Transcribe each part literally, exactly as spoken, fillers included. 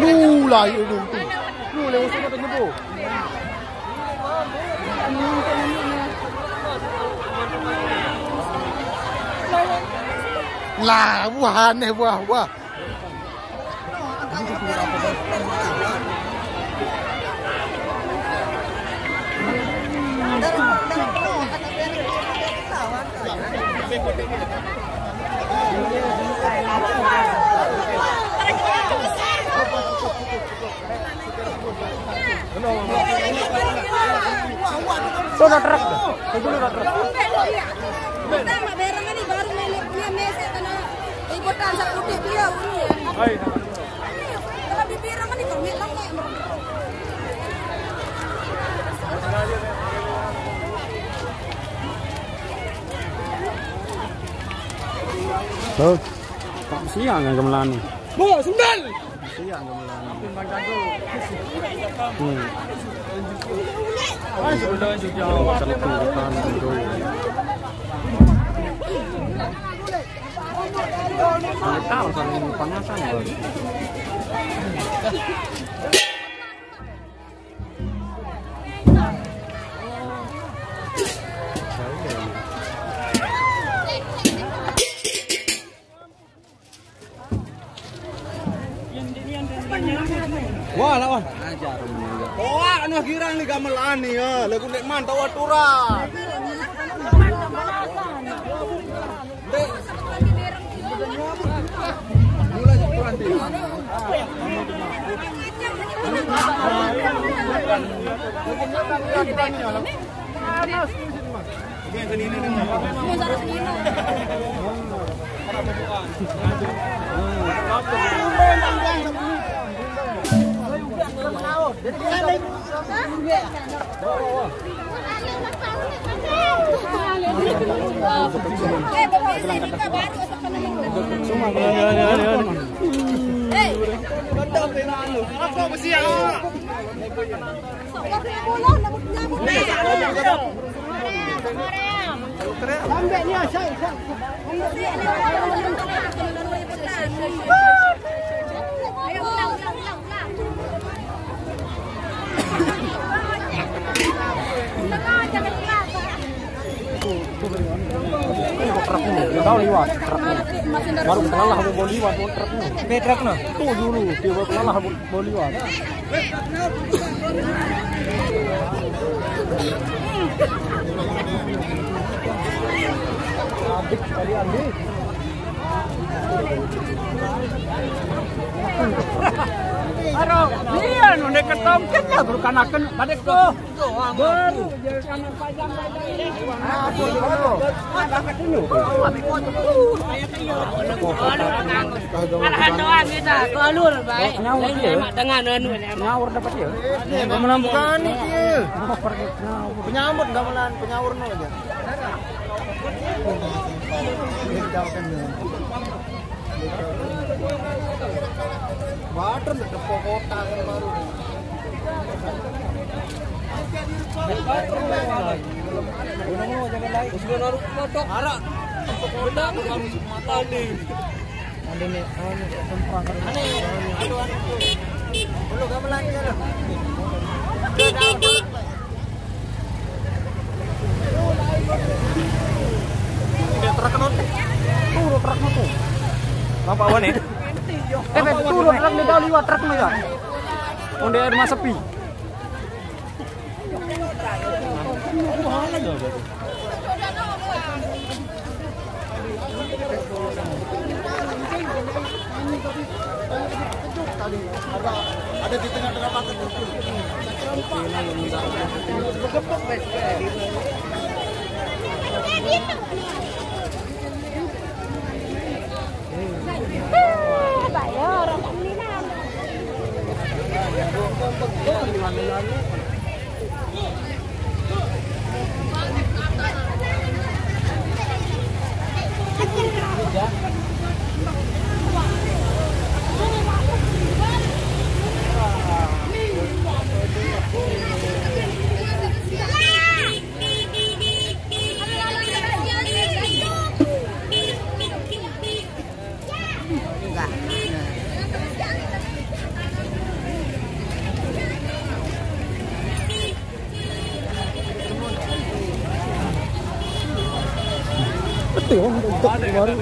Lu layu dong tu. Lu lewat sana tengah tu. Lah, buah aneh, buah, buah. Tuh, ada truk tuh. Tuh dulu ada truk. Pertama, berang ini baru milik dia, mesek kena liputan satu dia, dia, ini ya. Hai. Kalau di berang ini kami lama. Tuh. Tak siang kan gamelan. Bu, sendal. Iya, nggak melanggar. Hmm. Tahu saling panasan, Bos. Wah, lawan. Ajar. Wah, anu girang ni gamelan ni ya. Lagu nek mantau aturan. Mulai aturan, Ti. Apa besi ya? Ini kok truk ini, dia tahu liwat truk ini. Baru kenalah aku mau liwat mau truk ini. Be truk no. Tuh dulu, dia baru kenalah aku mau liwat. Habis kali ambil. Aduh, iya, nunda ketongket ya, baru kanakan balik tuh. Baru, jangan panjang-panjang. Arahan doang kita, keluar baik. Nyaur dia. Lemak dengan anu, lemak. Nyaur dapat dia. Ini gamelan bukan ini dia. Penyambut gamelan, penyaur no aja. Badan tepok kota kan baru. Arak. Tepok kota baru mata nih. Ada nih, anu, semprang. Aneh, aduh, aduh. Belum gamelan dia loh. Udah truk kenot. Tuh, udah truk kenot tuh. Nampak awan nih. Eh, Bet, tuh, udah truk nih, tahu liwat truk nih ya. Onde air mas sepi. Ada, ada di tengah-tengah pakai. Baru.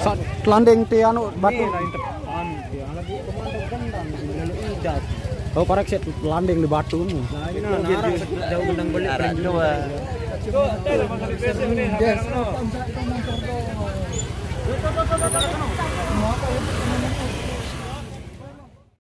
Sa-, landing ti anu batu. Oh, parek sih landing di batu. Nah, ini nah, nah, jauh gendang balik. Arah dua.